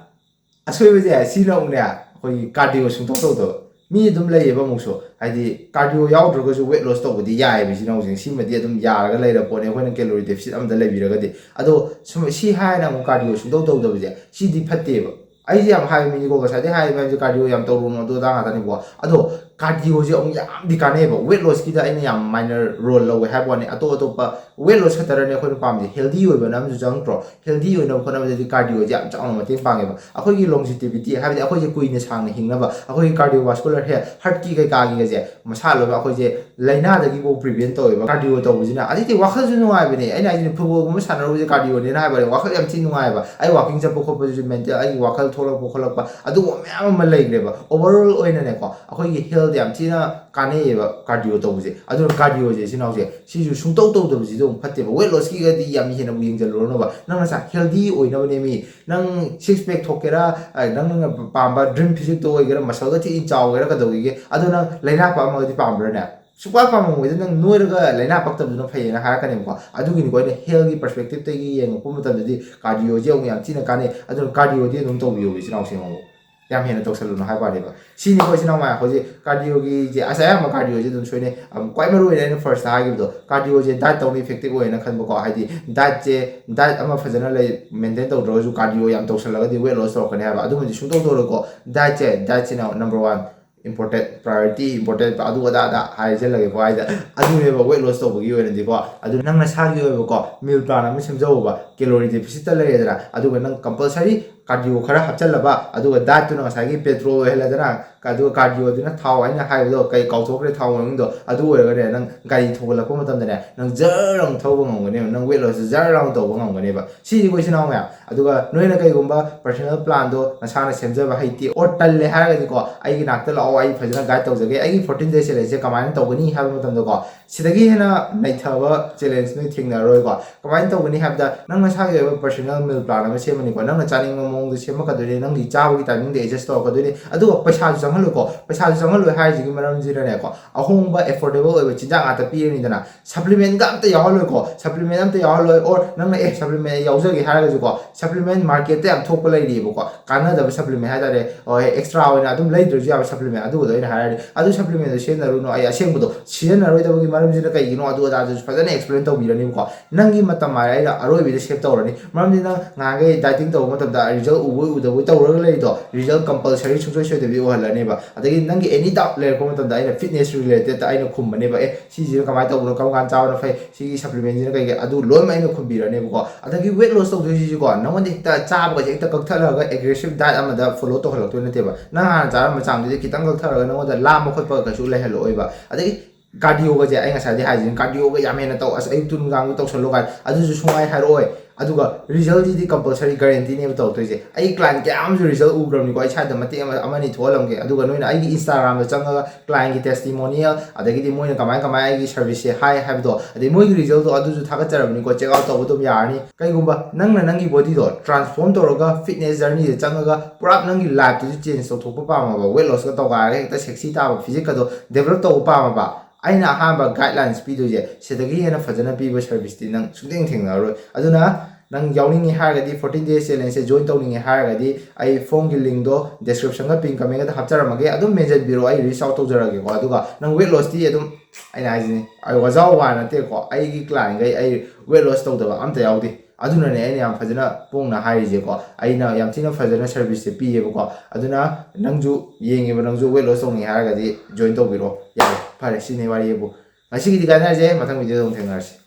ꯑꯁꯣꯏꯕꯁꯦ ꯁꯤꯅ ꯑꯃꯨꯛꯅꯦ, ꯑꯩꯈꯣꯏꯒꯤ cardio ꯁꯨꯡꯇꯧ ꯇꯧꯗꯕ ꯃꯤ ꯑꯗꯨꯝ ꯂꯩꯌꯦꯕ꯫ ꯑꯃꯨꯛꯁꯨ ꯍꯥꯏꯗꯤ cardio ꯌꯥꯎꯗ꯭ꯔꯒꯁꯨ weight loss ꯇꯧꯕꯗꯤ ꯌꯥꯏꯌꯦꯕ ꯏꯆꯤꯟ ꯏꯅꯥꯎꯁꯤꯡ꯫ ꯁꯤꯃꯗꯤ ꯑꯗꯨꯝ ꯌꯥꯔꯒ ꯂꯩꯔ ꯄꯣꯠꯅꯤ, ꯑꯩꯈꯣꯏꯅ calorie deficit ꯑꯝꯗ ꯂꯩꯕꯤꯔꯒꯗꯤ꯫ ꯑꯗꯣ ꯁꯨꯝ ꯁꯤ ꯍꯥꯏꯅ ꯑꯃꯨꯛ cardio ꯁꯨꯡꯇꯧ ꯇꯧꯗꯕꯁꯦ ꯁꯤꯗꯤ ꯐꯠꯇꯦꯕ꯫ ꯑꯩꯁꯦ ꯌꯥꯝ ꯍꯥꯏꯕ ꯃꯤꯅꯤꯀꯣ, ꯉꯁꯥꯏꯗꯩ ꯍꯥꯏꯔꯤꯕ ꯃꯌꯥꯝꯁꯦ cardio ꯌꯥꯝ ꯇꯧꯔꯨꯅꯨ ꯑꯗꯨ ꯑꯗꯥ ꯉꯥꯛꯇꯅꯤꯀꯣ꯫ ꯑꯗꯣ cardio ꯁꯦ ꯑꯃꯨꯛ ꯌꯥꯝꯗꯤ ꯀꯥꯟꯅꯩꯌꯦꯕ꯫ Weight loss ꯀꯤꯗ ꯑꯩꯅ ꯌꯥꯝ minor role ꯂꯧꯋꯦ ꯍꯥꯏꯕ ꯋꯥꯅꯤ꯫ ꯑꯇꯣꯞ ꯑꯇꯣꯞꯄ weight loss ꯈꯛꯇꯔꯅꯦ ꯑꯩꯈꯣꯏꯅ ꯄꯥꯝꯃꯤꯁꯦ, healthy ꯑꯣꯏꯕꯅ ꯑꯃꯁꯨ ꯆꯪꯉꯛꯇ꯭ꯔꯣ? Healthy ꯑꯣꯏꯅꯕ ꯍꯣꯠꯅꯕꯗꯗꯤ cardio ꯁꯦ ꯌꯥꯝ ꯆꯥꯎꯅ ꯃꯇꯦꯡ ꯄꯥꯡꯉꯦꯕ꯫ ꯑꯩꯈꯣꯏꯒꯤ longevity ꯍꯥꯏꯕꯗꯤ ꯑꯩꯈꯣꯏꯁꯦ ꯀꯨꯏꯅ ꯁꯥꯡꯅ ꯍꯤꯡꯅꯕ, ꯑꯩꯈꯣꯏꯒꯤ cardiovascular health, heart ꯀꯤ ꯀꯩꯀꯥꯒꯤꯒꯁꯦ ꯃꯁꯥ ꯂꯣꯏꯅ ꯑꯩꯈꯣꯏꯁꯦ ꯂꯥꯏꯅꯥꯗꯒꯤꯐꯥꯎ prevent ꯇꯧꯋꯦꯕ cardio ꯇꯧꯕꯁꯤꯅ꯫ ꯑꯗꯩꯗꯤ ꯋꯥꯈꯜꯁꯨ ꯅꯨꯡꯉꯥꯏꯕꯅꯦ꯫ ꯑꯩꯅ ꯍꯥꯏꯁꯤꯅꯦ, football ꯒꯨꯝꯕ ꯁꯥꯟꯅꯔꯨꯕꯁꯦ cardio ꯅꯦꯅ ꯍꯥꯏꯕ ꯋꯥꯅꯤ, ꯋꯥꯈꯜ ꯌꯥꯝ ꯊꯤ ꯅꯨꯡꯉꯥꯏꯕ꯫ ꯑꯩ walking ꯆꯠꯄ ꯈꯣꯠꯄꯁꯤꯁꯨ mental, ꯑꯩꯒꯤ ꯋꯥꯈꯜ ꯊꯣꯛꯂꯛꯄ ꯈꯣꯠꯂꯛꯄ ꯑꯗꯨꯒꯨꯝꯕ ꯃꯌꯥꯝ ꯑꯃ ꯂꯩꯈ꯭ꯔꯦꯕ꯫ Overall ꯑꯣꯏꯅꯅꯦꯀꯣ ꯑꯩꯈꯣꯏꯒꯤ health ꯌꯥꯝ ꯊꯤꯅ ꯀꯥꯟꯅꯩꯌꯦꯕ cardio ꯇꯧꯕꯁꯦ꯫ ꯑꯗꯨꯅ cardio ꯁꯦ ꯏꯆꯤꯟ ꯏꯅꯥꯎꯁꯦ ꯁꯤꯁꯨ ꯁꯨꯡꯇꯧ ꯇꯧꯗꯕꯁꯤꯁꯨ ꯑꯃꯨꯛ ꯐꯠꯇꯦꯕ꯫ Weight loss ꯀꯤꯒꯗꯤ ꯌꯥꯝ ꯍꯦꯟꯅꯕꯨ ꯌꯦꯡꯁꯤꯜꯂꯨꯔꯅꯣꯕ꯫ ꯅꯪ ꯅꯁꯥ healthy ꯑꯣꯏꯅꯕꯅꯦ ꯃꯤ꯫ ꯅꯪ six pack ꯊꯣꯛꯀꯦꯔꯥ, ꯑ, ꯅꯪ ꯅꯪꯅ ꯄꯥꯝꯕ dream physique ꯇꯣ ꯑꯣꯏꯒꯦꯔꯥ, muscle ꯒ ꯊꯤ ꯆꯥꯎꯒꯦꯔꯥ ꯀꯩꯗꯧꯒꯦ, ꯑꯗꯣ ꯅꯪ ꯂꯥꯏꯅꯥ ꯄꯛꯑꯝꯃꯒꯗꯤ ꯄꯥꯝꯕ꯭ꯔꯥꯅꯦ? ꯁꯨꯡꯄꯥ ꯄꯥꯝꯃꯝꯃꯣꯏꯗ꯫ ꯅꯪ ꯅꯣꯏꯔꯒ ꯂꯥꯏꯅꯥ ꯄꯛꯇꯕꯗꯨꯅ ꯐꯩꯌꯦꯅ ꯍꯥꯏꯔꯛꯀꯅꯦꯕꯀꯣ꯫ ꯑꯗꯨꯒꯤꯅꯤꯀꯣ ꯑꯩꯅ health ꯀꯤ perspective ꯇꯒꯤ ꯌꯦꯡꯉꯛꯄ ꯃꯇꯝꯗꯗꯤ cardio ꯁꯦ ꯑꯃꯨꯛ ꯌꯥꯝ ꯊꯤꯅ ꯀꯥꯟꯅꯩ꯫ ꯑꯗꯨꯅ cardio ꯗꯤ ꯑꯗꯨꯝ ꯇꯧꯕꯤꯌꯣꯕ ꯏꯆꯤꯟ ꯏꯅꯥꯎꯁꯤꯡ ꯑꯃꯨꯛ꯫ ꯌꯥꯝ ꯍꯦꯟꯅ ꯇꯧꯁꯜꯂꯨꯅꯨ ꯍꯥꯏꯕ ꯋꯥꯅꯦꯕ꯫ ꯁꯤꯅꯤꯀꯣ ꯏꯆꯤꯟ ꯏꯅꯥꯎ ꯃꯌꯥꯝ, ꯍꯧꯖꯤꯛ cardio ꯒꯤꯁꯦ ꯑꯁ ꯑꯌꯥꯝꯕ cardio ꯁꯦ ꯑꯗꯨꯝ ꯁꯣꯏꯅꯩ꯫ ꯑꯝ, ꯈ꯭ꯋꯥꯏ ꯃꯔꯨ ꯑꯣꯏꯅ ꯑꯩꯅ first ꯇ ꯍꯥꯏꯈꯤꯕꯗꯣ, cardio ꯁꯦ diet ꯇꯧꯅ effective ꯑꯣꯏꯌꯦꯅ ꯈꯟꯕꯀꯣ꯫ ꯍꯥꯏꯗꯤ diet ꯁꯦ, diet ꯑꯃ ꯐꯖꯅ ꯂꯩ, maintain ꯇꯧꯗ꯭ꯔꯒꯁꯨ cardio ꯌꯥꯝ ꯇꯧꯁꯜꯂꯒꯗꯤ weight loss ꯇꯧꯔꯛꯀꯅꯤ ꯍꯥꯏꯕ꯫ ꯑꯗꯨꯃꯗꯤ ꯁꯨꯡꯇꯧ ꯇꯧꯔꯣꯏꯀꯣ꯫ Diet ꯁꯦ, diet ꯁꯤꯅ number one important, priority important ꯑꯗꯨ ꯑꯗꯥ ꯑꯗꯥ ꯍꯥꯏꯖꯜꯂꯒꯦꯀꯣ ꯍꯥꯏꯗ꯫ ꯑꯗꯨꯅꯦꯕ weight loss ꯇꯧꯕꯒꯤ ꯑꯣꯏꯅꯗꯤꯀꯣ꯫ ꯑꯗꯨ ꯅꯪ ꯅꯁꯥꯒꯤ ꯑꯣꯏꯕꯀꯣ meal plan ꯑꯃ ꯁꯦꯝꯖꯧꯕ꯫ Calorie deficit ꯇ ꯂꯩꯔꯦꯗꯅ, ꯑꯗꯨꯒ ꯅꯪ compulsory cardio ꯈꯔ ꯍꯥꯞꯆꯜꯂꯕ, ꯑꯗꯨꯒ dietꯇꯨꯅ ꯉꯁꯥꯏꯒꯤ petrol ꯑꯣꯏꯍꯜꯂꯦꯗꯅ, ꯑꯗꯨꯒ cardioꯗꯨꯅ ꯊꯥꯎ ꯑꯩꯅ ꯍꯥꯏꯕꯗꯣ, ꯀꯩ ꯀꯥꯎꯊꯣꯛꯈ꯭ꯔꯦ, ꯊꯥꯎ ꯃꯃꯤꯡꯗꯣ, ꯑꯗꯨ ꯑꯣꯏꯔꯒꯅꯦ, ꯅꯪ ꯒꯥꯔꯤ ꯊꯧꯒꯠꯂꯛꯄ ꯃꯇꯝꯗꯅꯦ, ꯅꯪ ꯖꯔ ꯑꯃꯨꯛ ꯊꯧꯕ ꯉꯝꯒꯅꯦꯕ, ꯅꯪ weight lossꯁꯦ ꯖꯔ ꯑꯃꯨꯛ ꯇꯧꯕ ꯉꯝꯒꯅꯦꯕ꯫ ꯁꯤꯅꯤꯀꯣ, ꯏꯆꯤꯟ ꯏꯅꯥꯎ ꯃꯌꯥꯝ꯫ ꯑꯗꯨꯒ ꯅꯣꯏꯅ ꯀꯩꯒꯨꯝꯕ personal planꯗꯣ ꯅꯁꯥꯅ ꯁꯦꯝꯖꯕ ꯍꯩꯇꯦ or ꯇꯜꯂꯦ ꯍꯥꯏꯔꯒꯗꯤꯀꯣ, ꯑꯩꯒꯤ ꯅꯥꯛꯇ ꯂꯥꯛꯑꯣ, ꯑꯩ ꯐꯖꯅ guide ꯇꯧꯖꯒꯦ꯫ ꯑꯩꯒꯤ fourteen day challengeꯁꯦ ꯀꯃꯥꯏꯅ ꯇꯧꯒꯅꯤ ꯍꯥꯏꯕ ꯃꯇꯝꯗꯀꯣ, ꯁꯤꯗꯒꯤ ꯍꯦꯟꯅ ꯅꯩꯊꯕ challenge ꯅꯣꯏ ꯊꯦꯡꯅꯔꯔꯣꯏꯀꯣ꯫ ꯀꯃꯥꯏꯅ ꯇꯧꯒꯅꯤ ꯍꯥꯏꯕꯗ, ꯅꯪ ꯅꯁꯥꯒꯤ ꯑꯣꯏꯕ personal meal plan ꯑꯃ ꯁꯦꯝꯃꯅꯤꯀꯣ, ꯅꯪꯅ ꯆꯥꯅꯤꯡꯕ ꯃꯑꯣꯡꯗ ꯁꯦꯝꯃꯛꯀꯗꯣꯏꯅꯤ, ꯅꯪꯒꯤ ꯆꯥꯕꯒꯤ timingꯗ adjust ꯇꯧꯔꯛꯀꯗꯣꯏꯅꯤ꯫ ꯑꯗꯨꯒ ꯄꯩꯁꯥꯁꯨ ꯆꯪꯍꯜꯂꯣꯏꯀꯣ꯫ ꯄꯩꯁꯥꯁꯨ ꯆꯪꯍꯜꯂꯣꯏ ꯍꯥꯏꯔꯤꯁꯤꯒꯤ ꯃꯔꯝꯁꯤꯅꯅꯦꯀꯣ, ꯑꯍꯣꯡꯕ affordable ꯑꯣꯏꯕ ꯆꯤꯟꯖꯥꯛ ꯉꯥꯛꯇ ꯄꯤꯔꯅꯤꯗꯅ, supplementꯒ ꯑꯝꯇ ꯌꯥꯎꯍꯜꯂꯣꯏꯀꯣ꯫ Supplement ꯑꯝꯇ ꯌꯥꯎꯍꯜꯂꯣꯏ, or ꯅꯪꯅ "ꯑꯦ, supplement ꯑꯩ ꯌꯥꯎꯖꯒꯦ" ꯍꯥꯏꯔꯒꯁꯨꯀꯣ, supplement marketꯇ ꯌꯥꯝ ꯊꯣꯛꯄ ꯂꯩꯔꯤꯕꯀꯣ, ꯀꯥꯟꯅꯗꯕ supplement ꯍꯥꯏꯇꯥꯔꯦ, ꯍꯣꯏ, extra ꯑꯣꯏꯅ ꯑꯗꯨꯝ ꯂꯩꯗ꯭ꯔꯁꯨ ꯌꯥꯕ supplement, ꯑꯗꯨꯒꯗꯣ ꯑꯩꯅ ꯍꯥꯏꯔꯗꯤ, ꯑꯗꯨ supplementꯗꯣ ꯁꯤꯖꯤꯟꯅꯔꯨꯅꯨ꯫ ꯑꯩ ꯑꯁꯦꯡꯕꯗꯣ ꯁꯤꯖꯤꯟꯅꯔꯣꯏꯗꯕꯒꯤ ꯃꯔꯝꯁꯤꯅ ꯀꯩꯒꯤꯅꯣ, ꯑꯗꯨ ꯑꯗꯥꯗꯨꯁꯨ ꯐꯖꯅ explain ꯇꯧꯕꯤꯔꯅꯤꯕꯀꯣ꯫ ꯅꯪꯒꯤ ꯃꯇꯝ ꯍꯥꯏꯔꯦ, ꯑꯩꯅ ꯑꯔꯣꯏꯕꯤꯗ save ꯇꯧꯔꯅꯤ꯫ ꯃꯔꯝꯗꯤ ꯅꯪ ꯉꯍꯥꯟꯈꯩ dieting ꯇꯧꯕ ꯃꯇꯝꯗ result ꯎꯕꯣꯏ ꯎꯗꯕꯣꯏ ꯇꯧꯔꯒ ꯂꯩꯔꯤꯗꯣ, result compulsory ꯁꯨꯡꯁꯣꯏ ꯁꯣꯏꯗꯕꯤ ꯑꯣꯏꯍꯜꯂꯅꯦꯕ꯫ ꯑꯗꯒꯤ ꯅꯪꯒꯤ any doubt ꯂꯩꯔꯛꯄ ꯃꯇꯝꯗ ꯑꯩꯅ fitness relatedꯇ ꯑꯩꯅ ꯈꯨꯝꯕꯅꯦꯕ, "ꯑꯦ, ꯁꯤꯁꯤꯅ ꯀꯃꯥꯏꯅ ꯇꯧꯕꯅꯣ, ꯀꯔꯝ ꯀꯥꯟꯗ ꯆꯥꯕꯅ ꯐꯩ, ꯁꯤꯒꯤ supplementꯁꯤꯅ ꯀꯩꯒꯤ?" ꯑꯗꯨ ꯂꯣꯏꯅꯃꯛ ꯑꯩꯅ ꯈꯨꯝꯕꯤꯔꯅꯦꯕꯀꯣ꯫ ꯑꯗꯒꯤ weight loss ꯇꯧꯗꯣꯏꯁꯤꯁꯨꯀꯣ, ꯅꯉꯣꯟꯗ ꯍꯦꯛꯇ ꯆꯥꯕꯒꯁꯦ ꯍꯦꯛꯇ ꯀꯛꯊꯠꯂꯒ aggressive diet ꯑꯃꯗ follow ꯇꯧꯍꯜꯂꯛꯇꯣꯏ ꯅꯠꯇꯦꯕ꯫ ꯅꯪ ꯍꯥꯟꯅ ꯆꯥꯔꯝꯕ ꯆꯥꯡꯗꯨꯗꯤ ꯈꯤꯇꯪ ꯀꯛꯊꯔꯒ ꯅꯉꯣꯟꯗ ꯂꯥꯝꯕ ꯈꯣꯠꯄ ꯀꯩꯁꯨ ꯂꯩꯍꯜꯂꯛꯑꯣꯏꯕ꯫ ꯑꯗꯒꯤ cardioꯒꯁꯦ ꯑꯩ ꯉꯁꯥꯏꯗꯤ ꯍꯥꯏꯖꯤꯅꯤ, cardioꯒ ꯌꯥꯝ ꯍꯦꯟꯅ ꯇꯧ, ꯑꯁ, ꯑꯌꯨꯛꯇꯨ ꯅꯨꯡꯗꯥꯡꯗꯨ ꯇꯧꯁꯜꯂꯣ ꯀꯥꯏꯅ, ꯑꯗꯨꯁꯨ ꯁꯨꯡꯍꯥꯏ ꯍꯥꯏꯔꯛꯑꯣꯏ꯫ ꯑꯗꯨꯒ resultꯁꯤꯗꯤ compulsory guaranteeꯅꯦꯕ ꯇꯧꯔꯛꯇꯣꯏꯁꯦ꯫ ꯑꯩ client ꯀꯌꯥ ꯑꯃꯁꯨ result ꯎꯈ꯭ꯔꯕꯅꯤꯀꯣ, ꯑꯩ ꯁ꯭ꯋꯥꯏꯗ ꯃꯇꯦꯛ ꯑꯃ, ꯑꯃꯅꯤ ꯊꯣꯛꯍꯜꯂꯝꯒꯦ꯫ ꯑꯗꯨꯒ ꯅꯣꯏꯅ ꯑꯩꯒꯤ Instagramꯗ ꯆꯪꯉꯒ clientꯀꯤ testimonial, ꯑꯗꯒꯤꯗꯤ ꯃꯣꯏꯅ ꯀꯃꯥꯏ ꯀꯃꯥꯏ ꯑꯩꯒꯤ serviceꯁꯦ ꯍꯥꯏ ꯍꯥꯏꯕꯗꯣ, ꯑꯗꯩ ꯃꯣꯏꯒꯤ resultꯗꯣ ꯑꯗꯨꯁꯨ ꯊꯥꯒꯠꯆꯔꯕꯅꯤꯀꯣ, check out ꯇꯧꯕ ꯑꯗꯨꯝ ꯌꯥꯔꯅꯤ꯫ ꯀꯩꯒꯨꯝꯕ ꯅꯪꯅ ꯅꯪꯒꯤ bodyꯗꯣ transform ꯇꯧꯔꯒ fitness journeyꯗ ꯆꯪꯉꯒ ꯄꯨꯔꯥ ꯅꯪꯒꯤ lifeꯇꯨꯁꯨ change ꯇꯧꯊꯣꯛꯄ ꯄꯥꯝꯃꯕ, weight lossꯀ ꯇꯧꯒꯥꯏꯔꯒ ꯍꯦꯛꯇ sexy ꯇꯥꯕ physicꯀꯗꯣ develop ꯇꯧꯕ ꯄꯥꯝꯃꯕ, ꯑꯩꯅ ꯑꯍꯥꯟꯕ guidelines ꯄꯤꯗꯣꯏꯁꯦ, ꯁꯤꯗꯒꯤ ꯍꯦꯟꯅ ꯐꯖꯅ ꯄꯤꯕ serviceꯇꯤ ꯅꯪ ꯁꯨꯡꯊꯦꯡ ꯊꯦꯡꯅꯔꯔꯣꯏ꯫ ꯑꯗꯨꯅ ꯅꯪ ꯌꯥꯎꯅꯤꯡꯉꯤ ꯍꯥꯏꯔꯒꯗꯤ, fourteen day challengeꯁꯦ join ꯇꯧꯅꯤꯡꯉꯦ ꯍꯥꯏꯔꯒꯗꯤ, ꯑꯩ formꯒꯤ linkꯗꯣ descriptionꯒ pin commentꯒꯗ ꯍꯥꯞꯆꯔꯝꯃꯒꯦ, ꯑꯗꯨꯝ mention ꯄꯤꯔꯛꯑꯣ, ꯑꯩ reach out ꯇꯧꯖꯔꯛꯑꯒꯦꯀꯣ꯫ ꯑꯗꯨꯒ ꯅꯪ weight lossꯇꯤ ꯑꯗꯨꯝ, ꯑꯩꯅ ꯍꯥꯏꯁꯤꯅꯤ, ꯑꯩ ꯋꯥꯖꯥꯎ ꯋꯥ ꯅꯠꯇꯦꯀꯣ, ꯑꯩꯒꯤ clientꯈꯩ ꯑꯩ weight loss ꯇꯧꯗꯕ ꯑꯝꯇ ꯌꯥꯎꯗꯦ꯫ ꯑꯗꯨꯅꯅꯦ ꯑꯩꯅ ꯌꯥꯝ ꯐꯖꯅ ꯄꯣꯡꯅ ꯍꯥꯏꯔꯤꯁꯦꯀꯣ, ꯑꯩꯅ ꯌꯥꯝ ꯊꯤꯅ ꯐꯖꯅ serviceꯁꯦ ꯄꯤꯌꯦꯕꯀꯣ꯫ ꯑꯗꯨꯅ ꯅꯪꯁꯨ ꯌꯦꯡꯉꯤꯕ, ꯅꯪꯁꯨ weight loss ꯇꯧꯅꯤꯡꯉꯦ ꯍꯥꯏꯔꯒꯗꯤ join ꯇꯧꯕꯤꯔꯣ, ꯌꯥꯔꯦ, ꯐꯔꯦ, ꯁꯤꯅꯤ ꯋꯥꯔꯤꯕꯨ꯫ ꯉꯁꯤꯒꯤꯗꯤ ꯀꯥꯏꯅꯔꯁꯦ, ꯃꯊꯪ videoꯗ ꯑꯃꯨꯛ ꯊꯦꯡꯅꯔꯁꯤ꯫